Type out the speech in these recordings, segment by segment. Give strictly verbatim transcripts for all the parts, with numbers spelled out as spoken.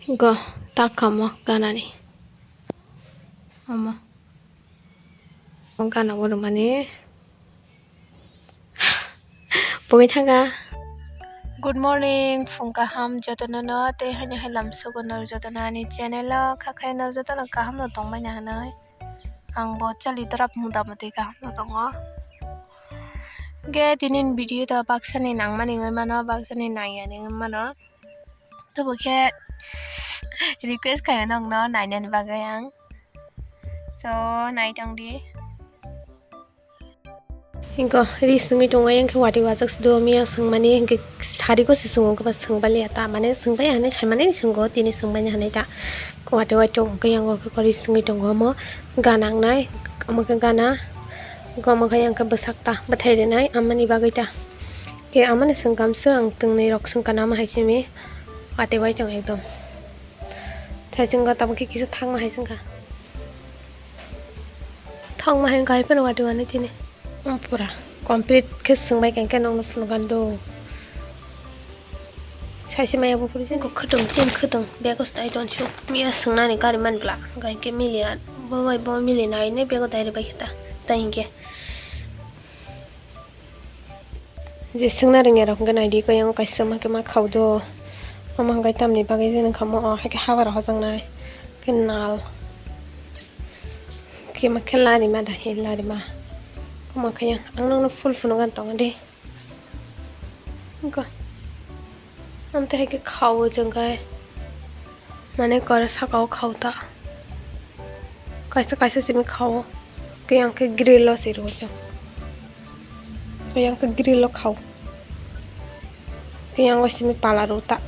Go, tak kamo ganani. Omo. O gana o rwmani. Pogwi thanga. Good morning, phung kaham jotono no, tei haino hai lam sugo no jotono ani channel o, kha khe no jotono kaham no tongmani hinwi. Ang bo chali drap muda muti kaham no tongo. Ge tinin video da baksani nangmani wngwi mano, baksani nangyani wngwi mano. Tobo khe request khaio nokno nainani bagwi ang. So, nai tong di. Hinko ri sungwi tongo, yang khe watwi wajak si do miya sungmani, hinkhe sari ko si sungo, khe ba sungbalia ta, mane sungbai hinwi saimani sungo, tini sungbaini hinwi ta. Watwi watwi tongo, khe yang o khe ri sungwi tongo, omo gana wngnai, omo khe gana, omo khe yang khe bwsak ta, bwthai rinai, amani bagwi ta. Khe amani sungkam se ang twngnwi rok sungkana omo hai simi watwi watwi tongo ekdom. Thaichung go tabuk khe kisa thangma hai sungkha. Thangma hai wngkha hai phano watwi watwi tini. Pura complete khe sungbai khe nokno phunukgani do. Saisi maya bo phuru jani. Khwtwng chini khwtwng bego stai tonsuk. Miya swngnani gari man bwla. Hwnkhe miliya. Bo bai bo milinai hinwi bego dai rwbaikhe ta. Tai hinkhe. Je swngna rwngya rok hwnkhe naidi khe yang kaisa ma khe ma khao do. Omo hwnkhe tamni bagwi je nangkha mo o haikhe habar hojaknai. Khe nal. Khe ma khe larima da he larima. Omo khe yang ang nokno full phunukgani tongo de. Go. Amtwi hai khe khao chwng khe. Mane kora saka o khao ta. Kaisa kaisa simi khao. Khe yang khe grill o se rwo chwng. Khe yang khe grill o khao. Khe yang o simi pala rwo ta.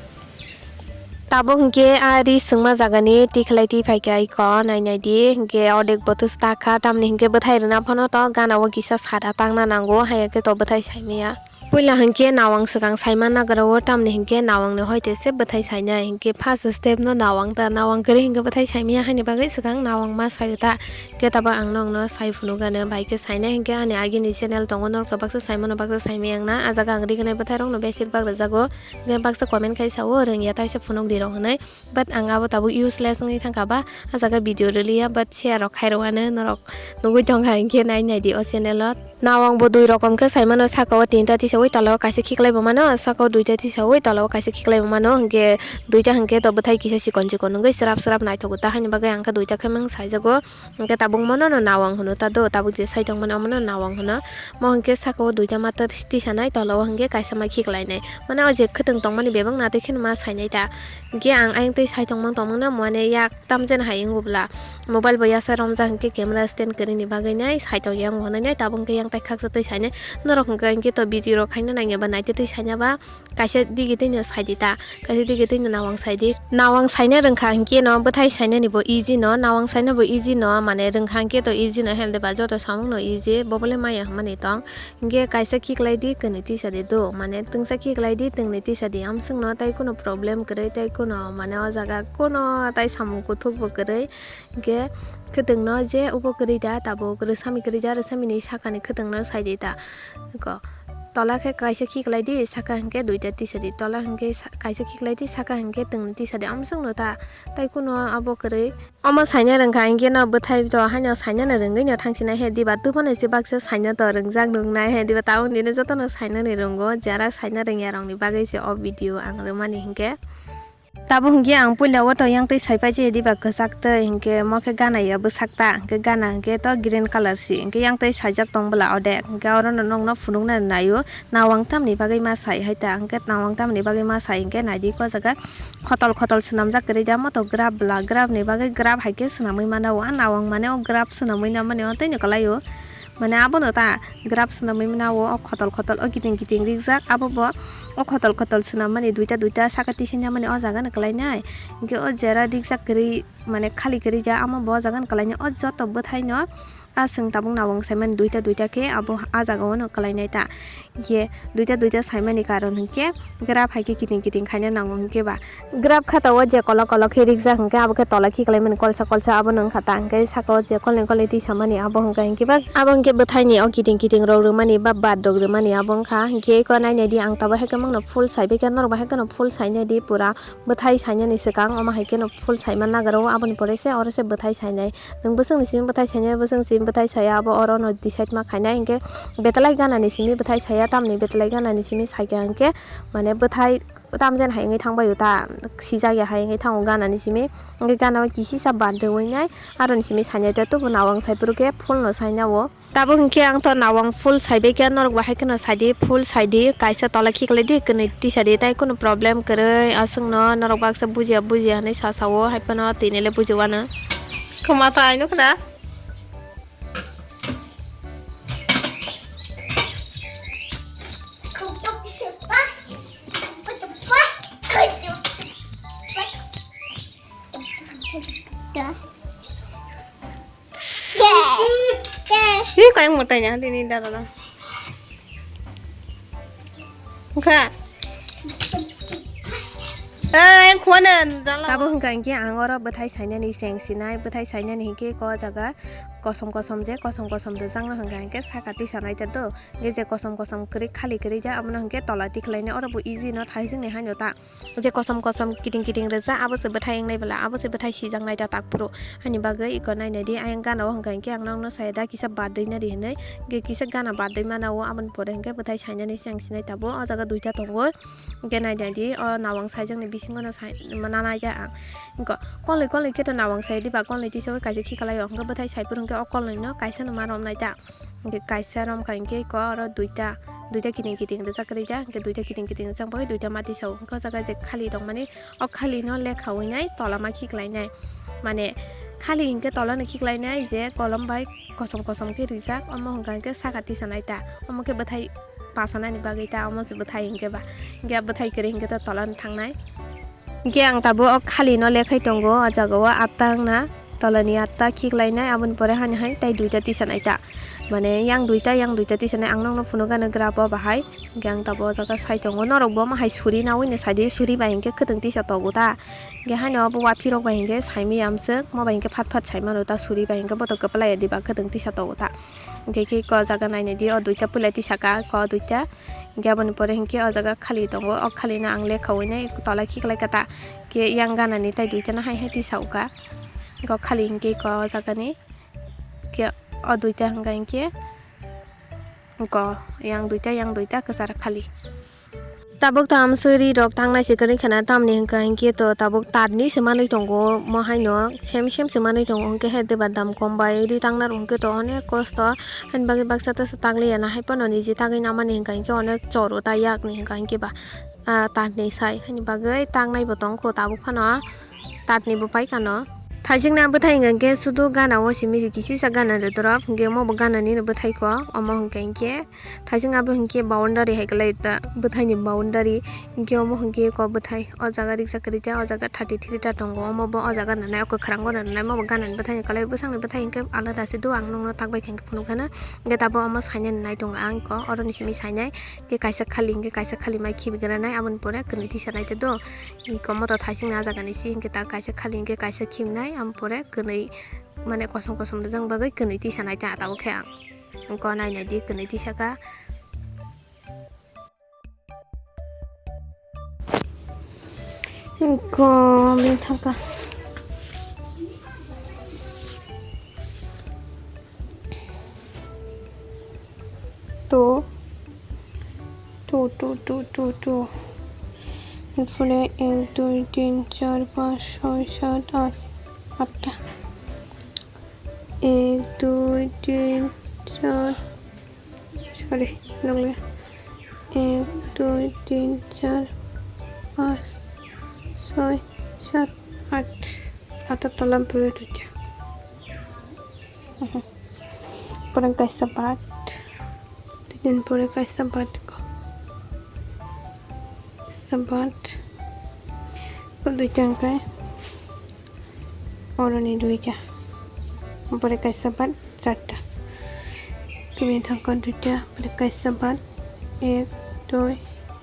Tabuk hinkhe a ri swngma jagani tikhlai twi phaikha iko nai nai di. Hinkhe odek bothus ta kha, tamni hinkhe bwthai rwna phano to gana o kisa sada tangna nango, haiya khe to bwthai saimaya. Puila hinkhe nawang swkang saima nagra o, tamni hinkhe nawang ni hoite se bwthai sainai, hinkhe first step no nawang ta, nawang kwrwi hinkhe bwthai saimaya haini bagwi swkang nawang ma sayo ta. Khe tabuk ang nokno sai phunukgano, bai khe sainai hinkhe ani agini channel tongo, norok baksa saimano baksa saimaya wngna, ah jaga ang rignai bwthai rokno besir bak rwjago, hinkhe baksa comment khai sao rwngya taisa phunuk di rok hinwi. But ang abo tabuk useless wngwi thangkha ba, ah jaga video rwliya, but share rok khairokano norok nugwi tongkha, hinkhe nai naidi o channel o. Nawang bo dui rokom khe saimano, saka o tinta tisaui tola o kaisa khiklai bo mano, saka o duita tisaui tola o kaisa khiklai bo mano, hinkhe duita hinkhe to bwthai kisa chikon chikon wngwi srap srap naithogo ta, haini bagwi ang khe duita khe mang saijago. Hinkhe tabuk mono no nawang hwno ta do, tabuk je sai tongmani omono nawang hwno. Mo hinkhe saka o duita mata tisanai, tola o hinkhe kaisa ma khiklainai. Mane o je khwtwng tongmani bebak na tei kheno ma sainai ta. Hinkhe ang ayang tei sai tongmang tongmang no mane yak tamjani hai wngwi bwla. Mobile bo yasa romjak hinkhe camera stand kwrwini bagwi nai sai tongya wng hwnwi nai, tabuk hinkhe yang tai khaksa tei sainai. Norok hinkhe hinkhe to video rok khaina nangya ba naitwi twi saina ba. Kaisa digi twi no sai di ta, kaisa digi twi no nawang sai di. Nawang saina rwngkha hinkhe no bwthai sainani bo easy no, nawang saina bo easy no, mane rwngkha hinkhe to easy no, health ba joto samung no easy, bo bole maya hwnmani tong. Hinkhe kaisa khiklai di, kwnwi tisa di do, mane twngsa khiklai di, twngni tisa di, amswk no tai kuno problem kwrwi, tai kuno mane o jaga kuno tai samung kuthuk bo kwrwi. Hinkhe khwtwng no je ubo kwrwi da, tabuk rwsami kwrwi da, rwsami ni saka ni khwtwng no sai di ta. Ko tola khe kaisa khiklai di, saka hinkhe duita tisa di, tola hinkhe sa-, kaisa khiklai di, saka hinkhe twngni tisa di, amswk no ta tai kuno abo kwrwi. Omo saina rwngkha hinkhe no bwthai to haino saina no rwngwi no thangsinai he, diba tubunai se baksa saina to rwngjak nuknai he, diba tabuk nini jotono sainani rwngo, jara saina rwngya rokni bagwi se o video ang rwmani hinkhe. Tabuk hinkhe ang puila o to yang twi saipai je diba kwchak twi, hinkhe mo khe gana ya bwsak ta, hinkhe gana hinkhe to green colour si, hinkhe yang twi saijak tong bwla odek, hinkhe oro no nokno phunuknani naio nawang tamni bagwi ma sai hai ta, hinkhe nawang tamni bagwi ma sai hinkhe naidi ko jaga khotol khotol swnamjak kwrwi da, mo to graph bwla, graph ni bagwi graph hai khe swnamwi mano, o nawang mane o graph swnamwi namani o tei no kwlai o. Mane abono ta graph swnamwi mano o, o khotol khotol o kiting kiting rijak, abo bo o khotol khotol swnammani duita duita saka tisinamani o jaga no kwlainai. Hinkhe o jera rijak kwrwi mane khali kwrwi ja, amo bo o jaga no kwlainai. O joto bwthai no a chwng tabuk nawang saimani duita duita khe abo a jaga o no kwlainai ta. Hinkhe duita duita saimani karon hinkhe graph hai khe kiting kiting khaina nango hinkhe ba. Graph khatao je kolok kolok khe rijak hinkhe abo khe tola khiklaimani kolsa kolsa abono wngkha ta, hinkhe sakao je kolni kolni tisamani abo hinkhe hinkhe ba abo hinkhe bwthaini o kiting kiting rok rwmani ba bad rok rwmani abo wngkha. Hinkhe eko nainai di ang tabuk hai khe mangno full saibai khe norok bo hai kheno full sainai di pura bwthai sainani swkang omo hai kheno full saima nagaro aboni pore se oro se bwthai sainai. Nwng bwswkni simi bwthai sainai, bwswkni simi bwthai saya, abo oro no decide ma khainai. Hinkhe betalai ganani simi bwthai saya, tamni betalai ganani simi saikha hinkhe, mane bwthai tamjen hai wngwi thangbai ta, sijak ya hai wngwi thango ganani simi. Hinkhe gana o kisisa bad rwui nai, aroni simi sainai ta, tubu nawang sai phuru khe full no saina o. Tabuk hinkhe ang to nawang full saibai khe, norok bo hai kheno saidi, full saidi, kaisa tola khiklai di, kwnwi tisa di, tai kunu problem kwrwi, aswkno norok baksa bujiya bujiya hinwi sa sao, hai phano tini le bujiwano. Khama tai nukna. Ih, kau yang mau tanya, ini dah lah. Buka. Eh, yang kuana jalan. Tabuk hwnkha hinkhe ang oro bwthai sainani cheng sinai, bwthai sainani hinkhe ko jaga kosom kosom je, kosom kosom rwjakno hwnkha hinkhe saka tisa naita do. Hinkhe je kosom kosom kwrwi khali kwrwi ja, abono hinkhe tola tikhlainai, oro bo easy no thaisingni haino ta. Je kosom kosom kiting kiting rijak, abo se bwthai wngnai bwla, abo se bwthai sijak nai ta tak phuru. Ani bagwi iko nainai di, ayang gana o hwnkha hinkhe ang nokno saya da kisa badwi nari hinwi, hinkhe kisa gana badwi mana o, aboni pore hinkhe bwthai sainani cheng sinai tabuk. O jaga duita tongo, hinkhe nainai di, o nawang saijakni bisingo no sai, mana nai ta ang. Hinkhe kolni kolni khe to nawang sai di ba, kolni tisa o kaisa khiklai o, hinkhe bwthai sai phuru hinkhe o kolni no kaisa no ma romnai ta. Hinkhe kaisa romkha hinkhe iko oro duita, duita kiting kiting rijak kwrwi ja, hinkhe duita kiting kiting rijak bagwi duita mati sao. Hinkhe o jaga je khali tongmani, o khali no lekha winai tola ma khiklainai. Mane khali hinkhe tola no khiklainai je kolom bai kosom kosom khe rijak, omo hwnkha hinkhe saka tisa nai ta. Omo khe bwthai pasanani bagwi ta, omo se bwthai hinkhe ba. Hinkhe bwthai kwrwi hinkhe to tola no thangnai. Hinkhe ang tabuk o khali no lekhai tongo, o jaga o atta wngna, tolani atta khiklainai, aboni pore hani hai tai duita tisanai ta. Mane yang duita, yang duita tisanai, ang nokno phunukgano graph o bahai. Hinkhe ang tabuk o jaga sai tongo, norok bo omo hai suri nawi ni saidi, suri bai hinkhe kwtwng tisa togo ta. Hinkhe haino obo waphirok bai hinkhe saimaya amswk, mo bai hinkhe phat phat saimano ta, suri bai hinkhe bothok kwplai ya diba kwtwng tisa togo ta. Hinkhe khe ko jaga nainai di, o duita puila tisaka, ko duita. Hinkhe aboni pore hinkhe o jaga khali tongo, o khali no ang lekha winai tola khiklai kha ta. Khe yang gana ni tai duita no hai hai tisa uka. Ko khali hinkhe ko o jaga ni. Khe o duita hwnkha hinkhe ko yang duita, yang duita kwchar khali. Tabuk ta amswk ri rok tangnai se kwrwi khana, tamni hwnkha hinkhe to tabuk tar ni se manwi tongo, mo haino sem sem se manwi tongo, hinkhe he deba dam kom bai ri tangna rok hinkhe to onek kosto, haini bagwi baksa ta se tang liya na, hai phano niji tagwi namani hwnkha hinkhe onek choro ta yak ni hwnkha hinkhe ba, ah, tar ni sai, haini bagwi tangnai bo tongkho tabuk phano. Tatni bo pai kano. Thaisingna bwthai hwnkha hinkhe sudu gana o simi se kisisa gana de dorop, hinkhe omo bo gana nini bwthai kho, omo hwnkha hinkhe thaising abo hinkhe boundary hai kwlai ta bwthaini boundary, hinkhe omo hinkhe kok bwthai o jaga rijak kwrwi ta, o jaga thirty three ta tongo, omo bo o jaga nanai o kwkhwrango nanai, omo bo gana ni bwthai ni kwlai, bwsakni bwthai hinkhe alada se do, ang nokno tak bai kha hinkhe phunuk khana, hinkhe tabuk omo sainani nai tongo ang kok, oroni simi sainai, hinkhe kaisa khali hinkhe kaisa khali mai khibi granai, aboni pore kwnwi tisa nai ta do. Iko moto thaising na jaga ni si hinkhe ta kaisa khali hinkhe kaisa khimnai, am pore kwnwi mane kosom kosom rijak bagwi kwnwi tisa nai ta tabuk khe ang. Iko nainai di kwnwi tisa kha. Iko bini thangkha. To, to, to, to, to, to. Phone ek, dui, tin, char, panch, choi, sat, at, atta. Ek, dui, tin, char, sorry, nokle. Ek, dui, tin, char, panch, choi, sat, at. Atta tola bwrwi rwkha. Pore kaisa bat. Dui din pore kaisa bat. Kaisa bat. Ko duita hwnkhe. Oroni duita. Pore kaisa bat charta. Kibini thangkha duita. Pore kaisa bat. Ek, dui,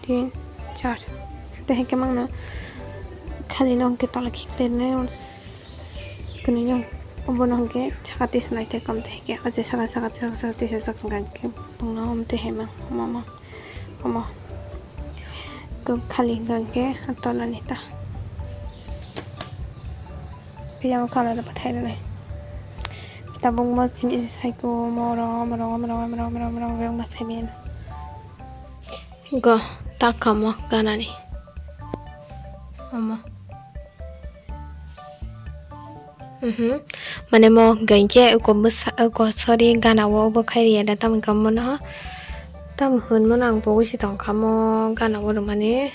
tin, char. Tei hwnkhe mangno khali no hwnkhe tola khiklirnai, kwnwi no, obono hwnkhe saka tisa nai tei kom tei hwnkhe o je saka, saka, saka, saka tisa jak hwnkhe tongno om tei hai mang, omo, omo, omo. Khali hwnkhe o tolani ta. Yang kala da pathai rwnai. Tabuk mo simi isi sai ko moro, moro, moro, bebak ma sai mano. Go, ta kamo ganani. Omo. Mhm. Mane mo hwnkhe uko bwsa-, uko sorry gana o bo khai riya da tamo kamo no. Tamo hwn mano ang pogwi si tong kamo gana o rwmani.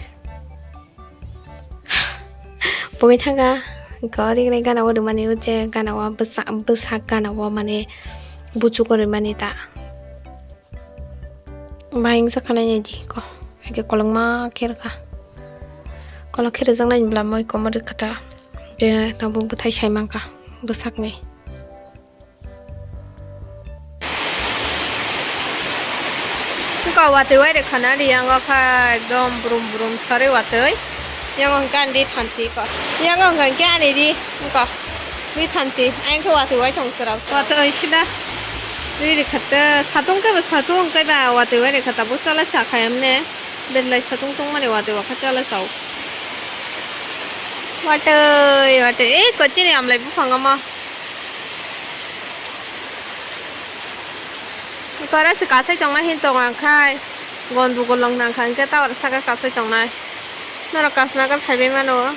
Pogwi thangkha, hwnkhe o rignai gana o rwmani, o je gana o bwsa-, bwsak gana o mane buchuk o rwmani ta. Bahai wngsa kha nai di ko, haikhe kolokma khe rwkha. Kolok khe rwjaknai bwla moi komo rwkha ta. Hwnkhe tabuk bwthai sai mankha bwsakni. Wngkha watwi wai rwkha na ri, yango kha ekdom brum brum sarwi watwi. Yango hwnkhe ani ri thanti ko. Yango hwnkha hwnkhe ani ri wngkha ri thanti. Ayang khe watwi wai tong chwrap. Watwi sida ri rwkha tei satung khe bo satung hwnkhe ba watwi wai rwkha tabuk chala cha kha emne. Belai satung tongmani watwi wakha chala chao. Watwi watwi ei kochini amlai buphang omo. Kora se kasai tongnai hin tong ang khai. Gon bu golong nang kha hwnkhe ta oro saka kasai tongnai. Norok kasna khe phaibai mano.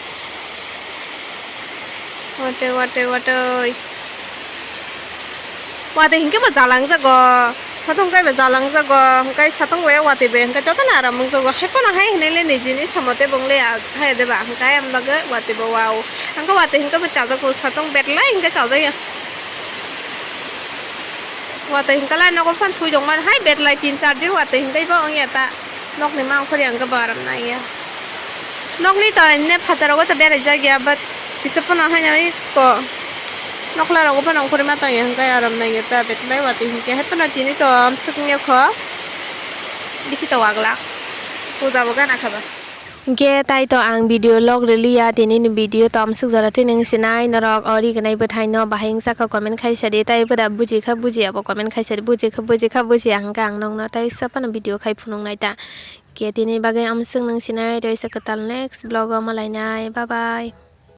Watwi, watwi, watwi. Watwi hwnkhe bo jalang jago. Satung khe bo jalang jago. Hwnkhe satung bai watwi bai hwnkhe jotono aram wng jago. Hai phano hai hinui le nijini samote bong le hai de ba. Hwnkhe ayang bagwi watwi bo wow. Hwnkhe watwi hwnkhe bo chajago. Satung betlai hwnkhe chajago. Watwi hwnkhe lai nogo phano thwi tongmani hai betlai tin char din watwi hwnkhe bo wngya ta. Nokni mangkhor yang khe bo aram nangya. Nokni to emne phataro to berai jak ya, but kisa phano haino iko nokla rogo phano ongkhorwi ma tongya hwnkhe aram nangya ta betlai watwi hwnkhe hai phano tini to amswk wngya kho bisi to waglak puja bo gana kha ba. Hwnkhe tai to ang video log rwliya, tini ni video to amswk jora tini wng sinai norok o rignai bwthai no bahai wngsa kha comment khai sadi, tai bwda buji kha bujiya bo comment khai sadi, buji kha buji kha bujiya hwnkhe ang nokno tai sa phano video khai phunuk nai ta. Khe tini bagwi amswk nung sinai, tei sa kwtal next vlog o malainai. Bye bye.